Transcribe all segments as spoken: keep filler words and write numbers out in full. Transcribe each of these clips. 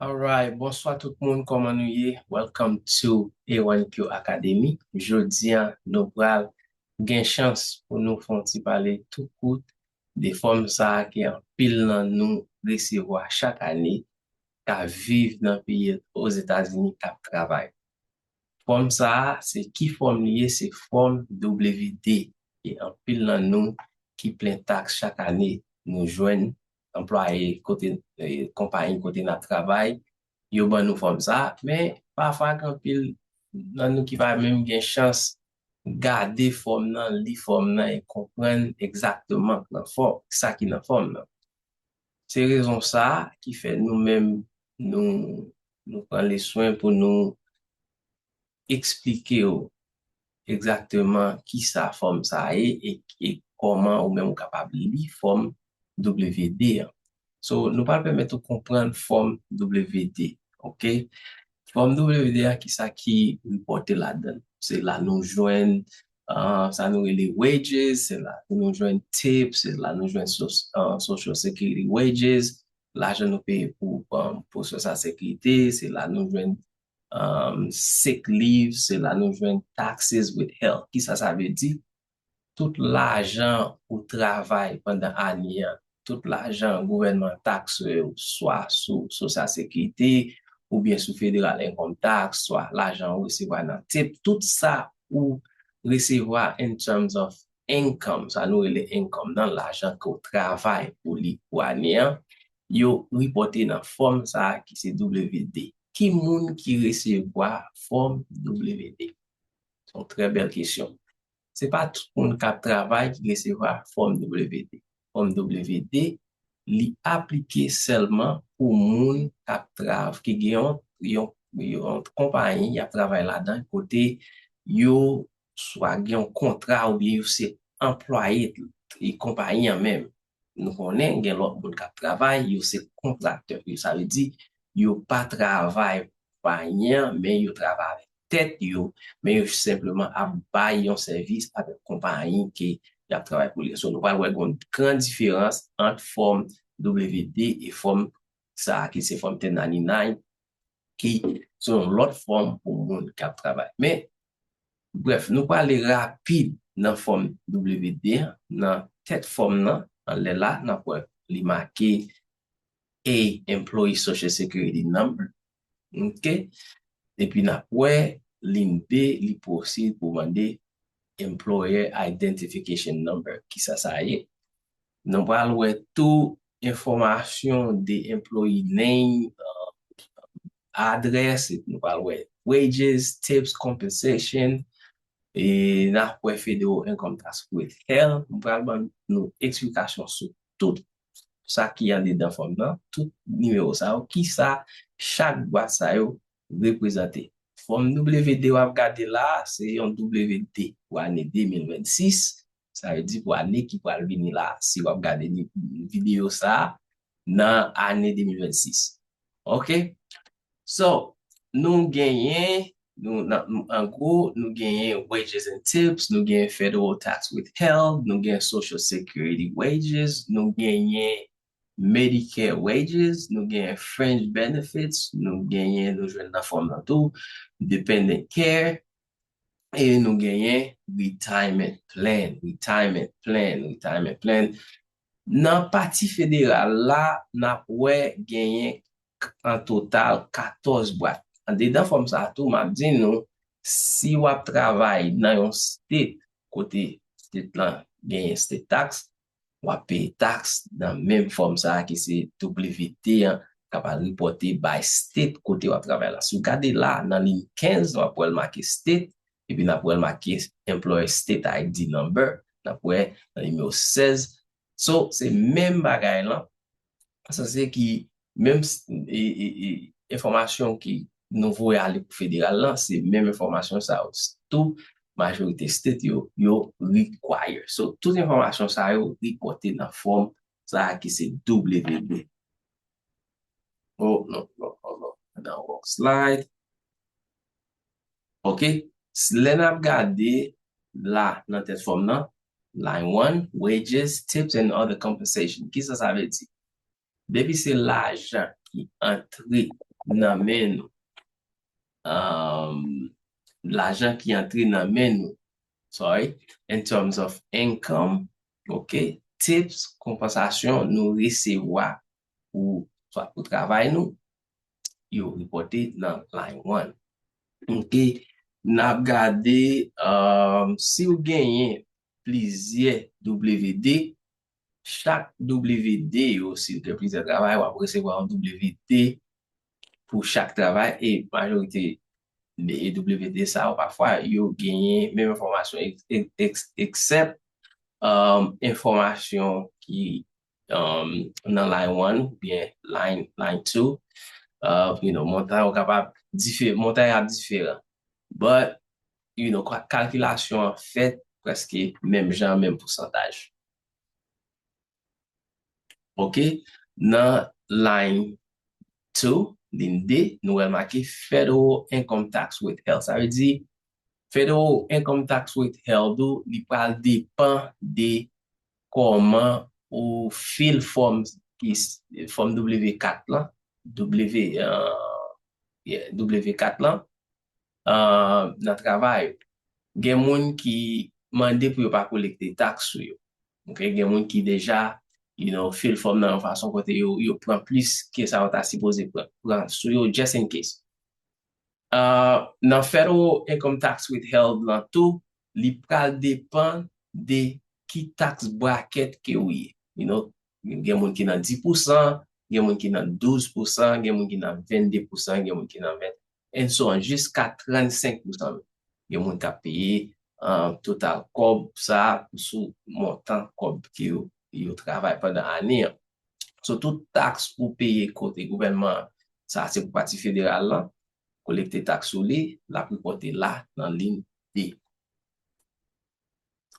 Alright, bonswa tout moun, kòman nou ye? Welcome to A one Q Academy. Jodi a, nou pral gen chans pou nou fè yon ti pale tou kout de fòm sa a ke anpil nan nou resevwa chak ane, k ap viv nan peyi Ozetazini, k ap travay. Fòm sa a, se ki fòm li ye? Se fòm W D. E anpil nan nou ki plen taks chak ane, nou jwenn anplwaye kote, eh, konpayi kote n ap travay, yo ban nou fòm sa a, men pafwa gen anpil nan nou ki pa menm gen chans gade fòm nan, li fòm nan e konprann egzakteman nan fòm, sa ki nan fòm nan. Se rezon sa a ki fè nou menm, nou, nou pran leswen pou nou eksplike w egzakteman ki sa fòm sa a ye e, e kòman ou menm ou kapab li fòm W D an. So, nou pral pèmèt ou konprann fòm W D, oke? Fòm W D an, ki sa ki repòte ladan l? Se la nou jwenn, ah, sa nou rele wages, se la nou jwenn tips, se la nou jwenn so-, ah, social security wages, lajan nou peye pou, um, pou social security, se la nou jwenn, um, sick leave, se la nou jwenn taxes withheld. Ki sa sa vle di? Tout lajan ou travay pandan ane an, tout lajan gouvènman takse w, swa sou social security, oubyen sou federal income tax, swa lajan ou resevwa nan tip, tout sa ou resevwa in terms of income, sa nou rele income nan, lajan ke w travay pou li pou ane an, yo repòte nan fòm sa a ki se W D. Ki moun ki resevwa fòm W D? Se yon trè bèl kesyon. Se pa tout moun k ap travay ki resevwa fòm W D. Fòm W D, li aplike sèlman pou moun k ap trav-, ki gen yon, yon, yon konpayi y ap travay ladan, kote yo swa gen yon kontra oubyen yo se anplwaye e konpayi an menm. Nou konnen gen lòt moun k ap travay, yo se kontraktè. Sa vle di, yo pa travay pou konpayi an, men yo travay avèk tèt yo, men yo senpleman ap bay yon sèvis avèk konpayi ke y ap travay pou li. So, nou pral wè gen yon gran diferans ant fòm W D e fòm sa a ki se fòm ten ninety-nine, ki se yon lòt fòm pou moun k ap travay. Men, brèf, nou prale rapid nan fòm W D an, nan tèt fòm nan, anlè la, n ap wè li make A, Employee Social Security Number. Oke? Epi n ap wè, line B, li proceed pou mande Employer Identification Number. Kisa sa ye? Nou pral wè tou enfòmasyon de employee name, uh, adrès, epi nou pral wè wages, tips, compensation, e n ap wè federal income tax withheld. Nou pral ban nou eksplikasyon sou tout sa ki andedan fòm nan, tout nimewo sa yo, kisa chak bwat sa yo reprezante. Fòm W D w ap gade la a, se yon W D pou ane de mil vennsis, sa vle di pou ane ki pral vini la, si w ap gade ni-, videyo sa a nan ane de mil vennsis. Oke? So, nou genyen, nou, nan, an gwo, nou genyen wages and tips, nou genyen federal tax withheld, nou genyen social security wages, nou genyen Medicare wages, nou genyen fringe benefits, nou genyen, nou jwenn nan fòm nan tou, dependent care, e nou genyen retirement plan, retirement plan, retirement plan. Nan pati federal la, n ap wè genyen an total katòz bwat. Andedan fòm sa a tou, m ap di nou, si w ap travay nan yon state kote state lan genyen state tax, w ap peye taks nan menm fòm sa a ki se W T an, k ap al repòte bay state kote w ap travay la. Si w gade la, nan liy kenz, w ap wè l make state, epi n ap wè l make employer state I D number, n ap wè nan nimewo sèz. So, se menm bagay lan, sa se ki menm s-, e, e, e, enfòmasyon ki nou voye ale pou federal lan, se menm enfòmasyon sa yo tou, majorite state yo, yo require. So, tout enfòmasyon sa yo repòte nan fòm sa a ki se W D. Oh, non, non, non, non. Nan wrong slide. Ok. S-, lè n ap gade la nan tèt fòm nan, line one, wages, tips and other compensation. Kisa sa vle di? Depi se lajan ki antre nan men nou. Um, lajan ki antre nan men nou. Sorry, in terms of income, ok, tips, konpansasyon nou resevwa pou, swa pou travay nou, yo repòte nan line one. Ok, n ap gade, um, si w genyen plizyè W D, chak W D yo, si w gen plizyè travay, w ap resevwa yon W D pou chak travay, e majorite de W D sa yo pafwa, yo genyen menm enfòmasyon, ex- ex- ex- except, um, enfòmasyon ki, um, nan line one oubyen line, line two, uh, you know, montan yo kapab diferan, montan yo ap diferan. But, you know, kalkilasyon an fèt prèske menm jan, menm pousantaj. Ok, nan line two, line de, nou wè l make federal income tax withheld. Sa vle di, federal income tax withheld ou, li pral depan de kòman ou fil fòm ki, fòm W kat lan, W, uh, yeah, W kat lan, uh, nan travay. Gen moun ki mande pou yo pa kolekte taks sou yo. Ok, gen moun ki deja, you know, fil fòm nan yon fason kote yo, yo pran plis ke sa yo ta sipoze pran, pran sou yo, just in case. Uh, nan federal income tax withheld lan tou, li pral depan de ki tax bracket ke ou ye. You know, gen moun ki nan dis pousan, gen moun ki nan douz pousan, gen moun ki nan vennde pousan, gen moun ki nan ven, and so on, jiska trannsenk pousan. Gen moun k ap peye, uh, total kòb sa sou montan kòb ke yo, yo travay pandan ane an. So, tout taks ou peye kote gouvènman an, sa se pou pati federal lan, kolekte taks sou li, l ap repòte la nan line de.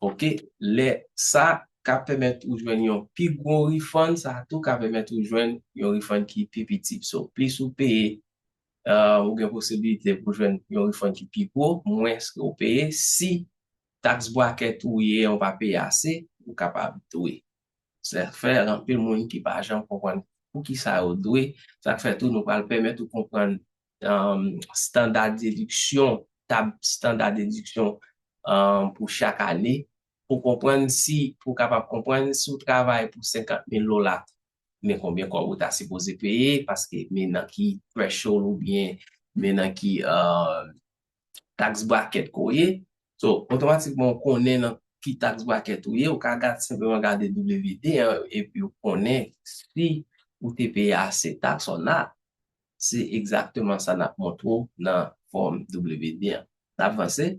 Ok, lè sa ka pèmèt ou jwenn yon pi gwo refund, sa tou ka pèmèt ou jwenn yon refund ki pi piti. So, plis ou peye, uh, ou gen posibilite pou jwenn yon refund ki pi gwo, mwens ke ou peye. Si tax bracket ou ye, ou pa peye ase, ou kapab dwe. Sa fè anpil moun ki pa janm konprann poukisa yo dwe. Sa k fè tou nou pral pèmèt ou konprann, um, standard dediksyon, tab standard dediksyon, um, pou chak ane, pou konprann si, pou kapab konprann si w travay pou senkant mil dola, men konbyen kòb ou ta sipoze peye, paske men nan ki threshold oubyen men nan ki, uh, tax bracket ke w ye. So, otomatikman, w konnen nan ki tax bracket ou ye, ou ka gad, senpleman gade W D an, epi w konnen si ou te peye ase tax or not. Se egzakteman sa n ap montre w nan fòm W D an. N ap vanse.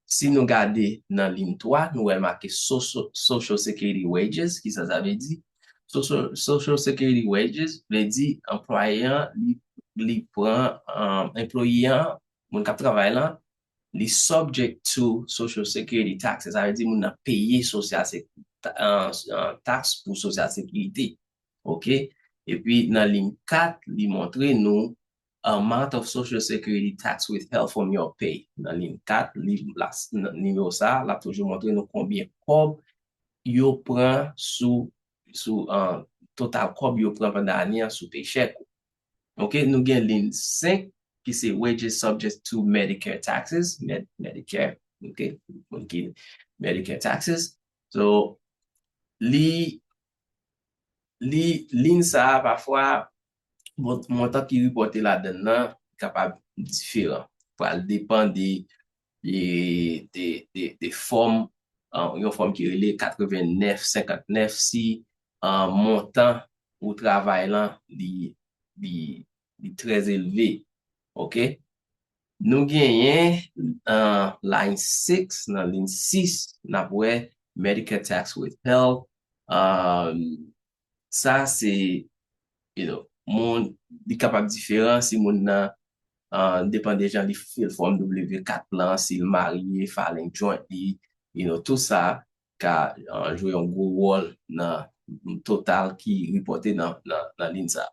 Si nou gade nan line twa, nou wè l make social, social security wages. Kisa sa vle di? Social, social security wages vle di anplwaye an, li, li pran, um, employee an, moun k ap travay lan, li subject to social security taxes. Sa vle di moun nan peye social sec-, ta-, uh, uh, tax pou social security. Ok? Epi nan line kat, li montre nou amount of social security tax withheld from your pay. Nan line kat, li, la, nan nimewo sa, l ap toujou montre nou konbyen kòb yo pran sou, sou, uh, total kòb yo pran pandan ane an sou paycheck ou. Ok, nou gen line senk ki se wages subject to Medicare taxes, Med-, Medicare, ok, moun ki Medicare taxes. So, li, li, line sa a, pafwa, mon-, montan ki repòte ladan l nan kapab diferan. Pral depan de, de, de, de, de fòm, uh, yon fòm ki rele katrevennnèf senkantnèf, si, uh, montan ou travay lan, li, li, li trè elve. Ok? Nou genyen, uh, line six, nan line sis, n ap wè Medicare tax withheld. Um, sa se, you know, moun, li kapab diferan si moun nan, uh, depan de jan li fil fòm W kat lan, si l marye, filing jointly, you know, tout sa ka, uh, jwe yon gwo wòl nan total ki repòte nan, nan, nan line sa.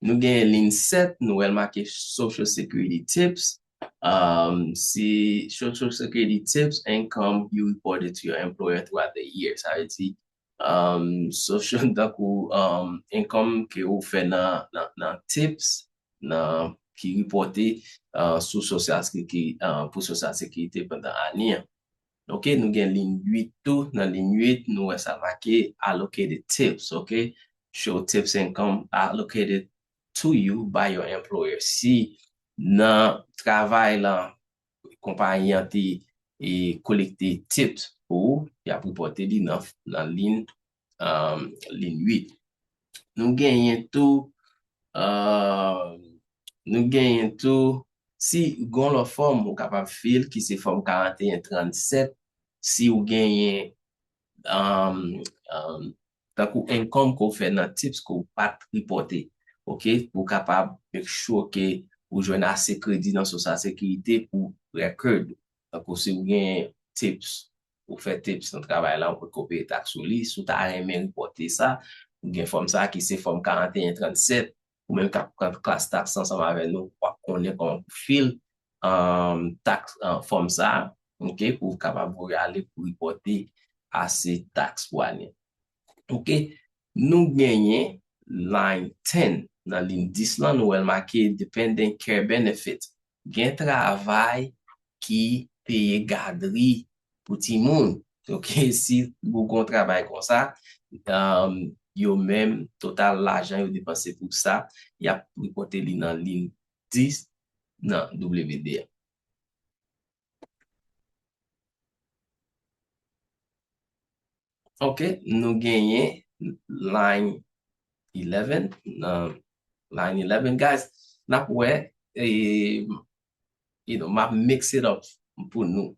Nou gen line sèt, nou wè l make Social Security tips. Um, si Social Security tips, income you reported to your employer throughout the year. Sa vle di, um, social, tankou, um, income ke ou fè nan, nan, nan tips, nan, ki repòte, uh, sou social security, uh, pou social security pandan ane an. Ok, nou gen liy uit tou. Nan liy uit, nou wè sa make allocated tips, ok? Show tips income allocated to you by your employer. Si nan travay la, konpayi an te, e, kolekte tips pou ou, y ap repòte li nan, nan liy, um, liy uit. Nou genyen tou, uh, nou genyen tou, si gen yon lòt fòm ou kapab fill, ki se fòm karannteyen trannsèt, si ou genyen, um, um, tankou income ke w fè nan tips ke w pa t repòte, ok, pou w kapab make sure ke ou jwenn ase kredi nan Social Security pou record. Tankou si w gen tips, ou fè tips nan travay la, ou potko peye taks sou li, si w ta renmen repòte sa, ou gen fòm sa ki se fòm karannteyen trannsèt, ou menm k ap pran klas taks ansanm avè nou, w ap konnen kòman pou fill, um, taks, uh, fòm sa, ok, pou w kapab voye ale pou repòte ase taks pou ane. Ok, nou genyen line ten. Nan liy dis lan, nou wè l make dependent care benefit. Gen travay ki peye gadri pou timoun. Ok, si ou gon travay konsa, um, yo menm, total lajan yo depanse pou sa, y ap repòte li nan liy dis nan W D A. Ok, nou genyen line eleven, nan line eleven, guys, n ap wè, e, you know, m ap mix it up pou nou.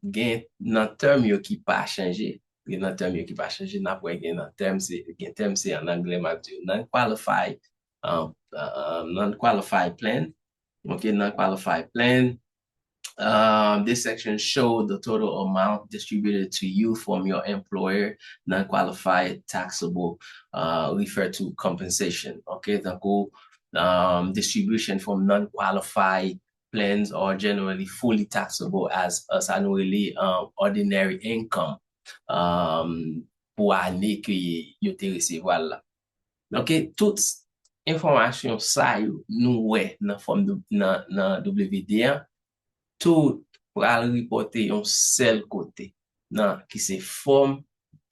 Gen nan term yo ki pa chanje, gen nan term yo ki pa chanje, n ap wè gen nan term se, gen term se an anglè m ap di yo, non-qualified, uh, uh, non-qualified plan, ok, non-qualified plan, Um, this section show the total amount distributed to you from your employer, non-qualified taxable, uh, refer to compensation. Ok, tankou, um, distribution from non-qualified plans are generally fully taxable as, uh, sa nou rele, um, ordinary income, um, pou ane ke yo te resevwa l la. Ok, tout enfòmasyon sa yo nou wè nan fòm de, nan, nan W D A, tout pral repòte yon sèl kote, nan, ki se fòm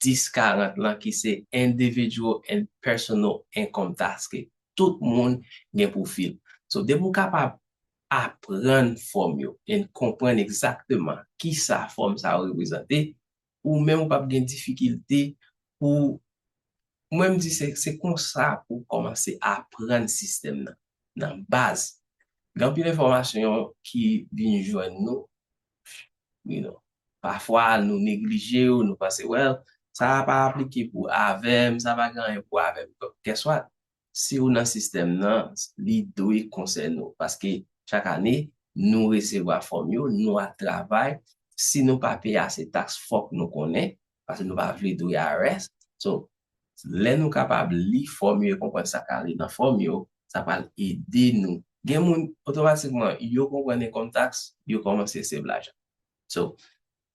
dis karant lan, ki se individual and personal income tax ke tout moun gen pou fill. So, depi w kapab aprann fòm yo e konprann egzakteman kisa fòm sa yo reprezante, ou menm ou p ap gen difikilte pou, mwen m di se, se konsa pou w kòmanse aprann sistèm nan, nan baz. Gen anpil enfòmasyon ki vin jwenn nou, you know, pafwa nou neglije yo, nou panse, well, sa a pa aplike pou avè m, sa pa gen anyen pou avè m. But guess what? Si w nan sistèm nan, li dwe konsène w. Paske chak ane, nou resevwa fòm yo, nou al travay. Si nou pa peye ase taks, fòk nou konnen, paske nou pa vle dwe I R S. So, lè nou kapab li fòm yo e konprann sa k ale nan fòm yo, sa pral ede nou. Gen moun, otomatikman, yo konprann income tax, yo kòmanse save lajan. So,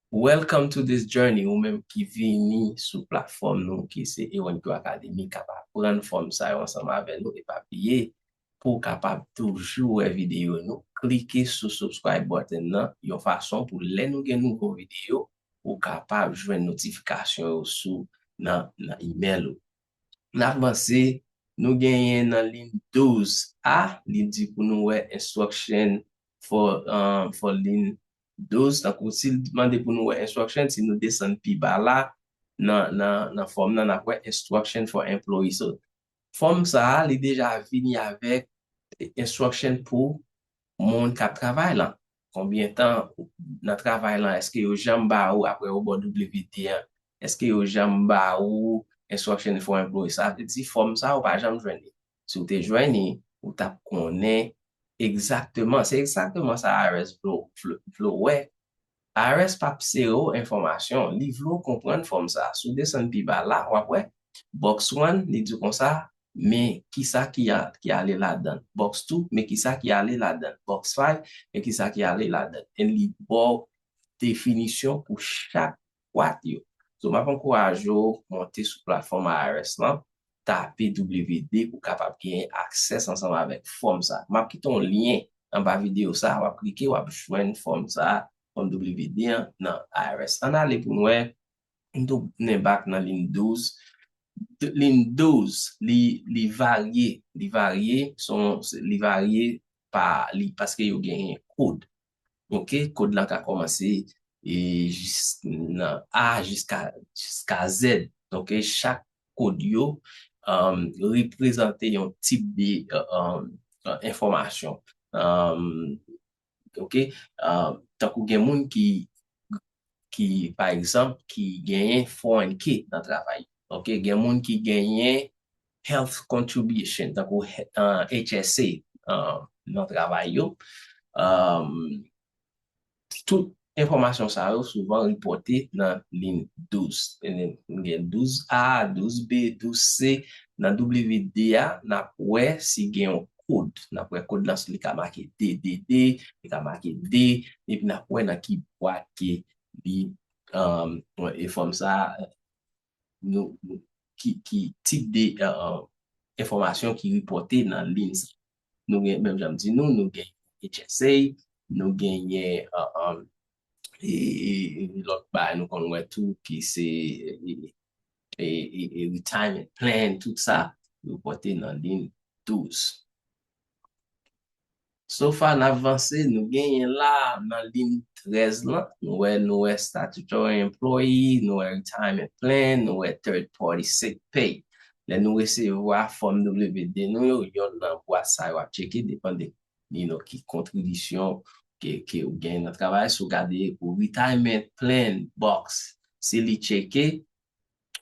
welcome to this journey, ou menm ki vini sou platfòm nou ki se A one Q Academy, k ap aprann fòm sa yo ansanm avè nou. E pa bliye, pou w kapab toujou wè videyo nou, klike sou subscribe button nan yon fason pou lè nou gen nouvo videyo, ou kapab jwenn notifikasyon yo sou nan, nan imèl ou. N ap vanse, nou genyen nan liy douz A, li di pou nou wè instruction for, um, for liy douz, tankou si l mande pou nou wè instruction, si nou desann pi ba la, nan, nan, nan fòm nan, n ap wè instruction for employee. So, fòm sa a, li deja vini avèk instruction pou moun k ap travay lan. Konbyen tan nan travay lan, èske yo janm ba ou, apre ou bò W D A, èske yo janm ba ou instruction for employee? Sa vle di fòm sa a, ou pa janm jwenn li. Si w te jwenn li, ou t ap konnen egzakteman, se egzakteman sa I R S vle, vle, vle wè. I R S p ap sere w enfòmasyon, li vle w konprann fòm sa. Si w desann pi ba la, w ap wè, box one, li di w konsa, men kisa ki a, ki ale ladan. Box two, men kisa ki ale ladan. Box five, men kisa ki ale ladan. And li ba w definisyon pou chak boîte yo. So, m ap ankouraje w monte sou platfòm I R S lan, tape W D pou w kapab gen aksès ansanm avèk fòm sa. M ap kite yon lyen anba videyo sa, w ap klike, w ap jwenn fòm sa, fòm W D an nan I R S. Ann ale pou n wè, nou tounen back nan liy douz. Liy douz, li, li varye, li varye, son, li varye pa, li, paske yo genyen kòd. Ok, kòd lan ka kòmanse e jis nan A jiska, jiska Z. Ok, chak kòd yo um, reprezante yon tip de uh, um, uh, enfòmasyon. Um, ok, um, tankou gen moun ki, ki, pa egzanp, ki genyen four oh one K nan travay. Ok, gen moun ki genyen health contribution, tankou uh, H S A uh, nan travay yo. Um, tout enfòmasyon sa yo souvan repòte nan liy douz. Nou gen douz A, douz B, douz C. Nan W D a, n ap wè si gen yon kòd. N ap wè kòd lan si li ka make D D D, li ka make D, epi n ap wè nan ki bwat ke li, um, e fòm sa, nou, nou- ki, ki tip de uh, enfòmasyon ki repòte nan liy sa. Nou gen, menm jan m di nou, nou gen H S A, nou genyen uh, um, e, e, e lòt bagay nou konn wè tou ki se e, e, e, e retirement plan, tout sa repòte nan liy douz. So far n ap vanse, nou genyen la nan liy trèz lan, nou wè, nou wè statutory employee, nou wè retirement plan, nou wè third party sick pay. Lè nou resevwa fòm W D nou yo, yonn nan bwat sa yo ap tcheke, depann de you know, ki kontribisyon ke, ke ou gen nan travay. Si w gade pou retirement plan box, si li tcheke,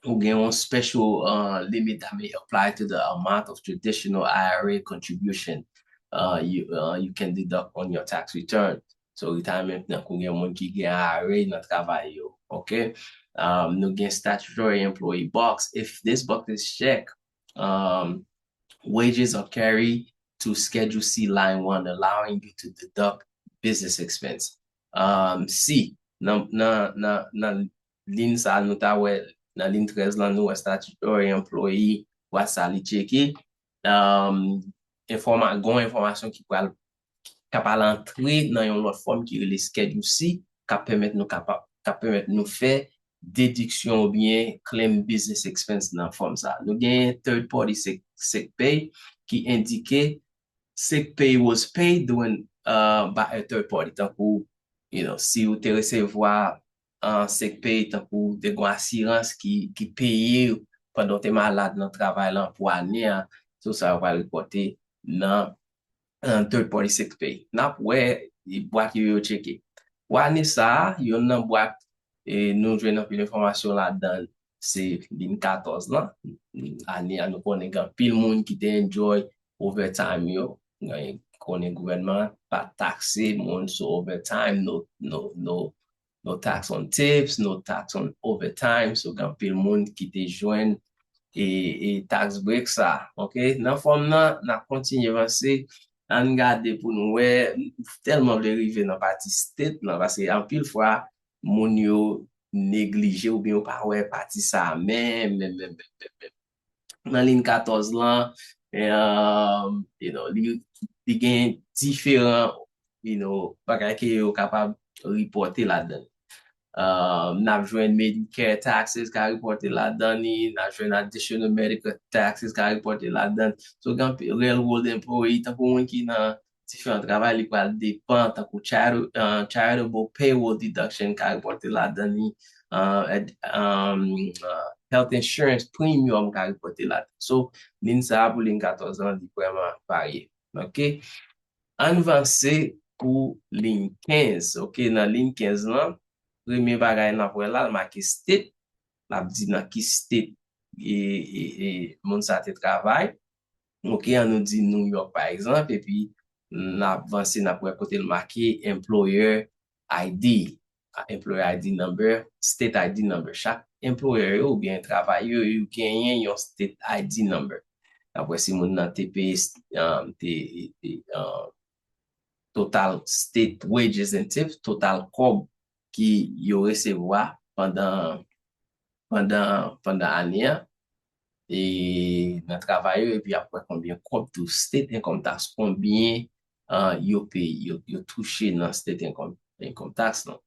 ou gen yon special uh, limit that may apply to the amount of traditional I R A contribution uh, you, uh, you can deduct on your tax return. So retirement plan, pou gen moun ki gen I R A nan travay yo, ok? Um, nou gen statutory employee box. If this box is checked, um, wages are carried to Schedule C line one, allowing you to deduct business expense. Um, si nan, nan, nan, nan liy sa nou ta wè, nan liy trèz lan nou wè statutory employee, bwat sa li tcheke, um, enfòma, gon enfòmasyon ki pral, k ap al antre nan yon lòt fòm ki rele Schedule C, k ap pèmèt nou kapab, k ap pèmèt nou fè dediksyon oubyen claim business expense nan fòm sa. Nou gen third party sick, sick pay ki endike sick pay was paid during uh, by a third party. Tankou, you know, si ou te resevwa uh, sick pay, tankou ou te gen asirans ki, ki peye pandan ou te malad nan travay lan pou ane a, tout sa yo pral repòte nan uh, third party sick pay. N ap wè bwat yo yo tcheke. Pou ane sa a, yonn nan bwat e nou jwenn anpil enfòmasyon ladan se liy katòz lan. Ane a nou konnen gen anpil moun ki te enjoy overtime yo. Gen konnen gouvènman pa takse moun sou overtime, no, no, no, no tax on tips, no tax on overtime. So gen anpil moun ki te jwenn e, e tax break sa. Ok, nan fòm nan, n ap kontinye vanse. Ann gade pou nou wè, tèlman vle rive nan pati state lan, paske anpil fwa, moun yo neglije oubyen yo pa wè pati sa a menm, menm, menm, menm, menm, menm. Nan liy katòz lan, um, you know, li, li gen diferan, you know, bagay ke yo kapab repòte ladan. Um, n ap jwenn Medicare taxes ka repòte ladan li, n ap jwenn additional medical taxes ka repòte ladan. So, gen anpil railroad employee, tankou moun ki nan diferan travay, li pral depann, tankou chari- uh, charitable payroll deduction ka repòte ladan li, uh, ed- um, uh, health insurance premium ka repòte ladan. So, liy sa a pou liy katòz lan, li vrèman varye. Ok? Ann vanse pou liy kenz. Ok, nan liy kenz lan, premye bagay n ap wè la, l make state. L ap di nan ki state e, e, e, moun sa te travay. Ok, ann nou di New York, pa egzanp, epi n ap vanse, n ap wè kote l make employer I D, employer I D number, state I D number. Chak employer yo oubyen travayè yo, yo genyen yon state I D number. N ap wè si moun nan te peye, um, te, te, um, total state wages and tips, total kòb ki yo resevwa pandan pandan, pandan ane a, e nan travay yo, epi ap wè konbyen kòb tou state income tax, konbyen uh, yo peye, yo, yo touche nan state income, income tax lan.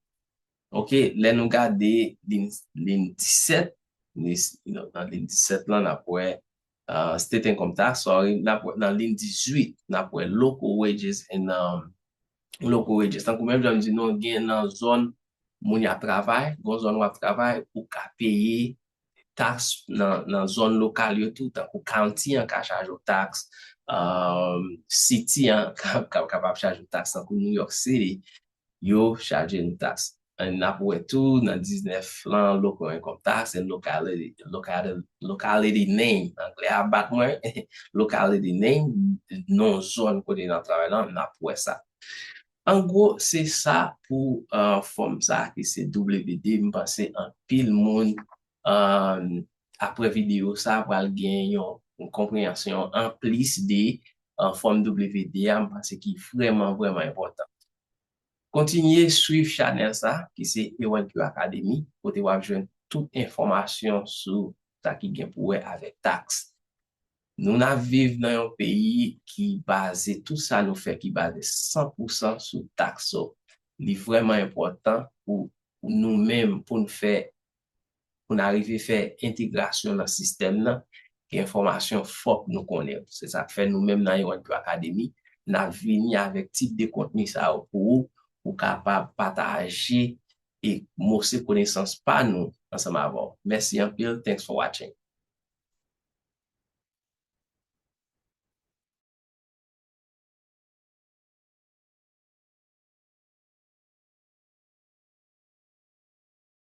Ok, lè nou gade lin, lin disèt, nan lin disèt lan, n ap wè uh, state income tax, sorry, n ap wè nan lin dizuit, n ap wè local wages and um, local wages. Tankou menm jan m di nou, gen nan zòn moun y ap travay, gon zòn w ap travay, ou ka peye tax nan, nan zòn lokal yo tou, tankou county an ka chaje w tax, um, city an ka, ka, kapab chaje w tax, tankou New York City, yo chaje nou tax. N ap wè tou nan diznèf lan, local income tax and locality, locality, locality name. Anglè a bat mwen, locality name, non zòn kote n ap travay lan, n ap wè sa. An gwo, se sa pou uh, fòm sa ki se W V D. M panse anpil moun, um, apre videyo sa, pral gen yon, yon konpreyansyon an plis de uh, fòm W V D a, m panse ki vrèman, vrèman enpòtan. Kontinye swiv chanèl sa ki se A one Q Academy, kote w ap jwenn tout enfòmasyon sou sa ki gen pou wè avèk tax. Nou n ap viv nan yon peyi ki baze, tout sa nou fè ki baze san pou san sou tax. So, li vrèman enpòtan pou nou menm, pou n fè, pou n arive fè entegrasyon nan sistèm nan, gen enfòmasyon fòk nou konnen. Se sa k fè nou menm nan A one Q Academy, n ap vini avèk tip de kontni sa yo pou ou, ou kapab pataje e mose konesans pa nou ansanm avè w. Mèsi anpil. Thanks for watching.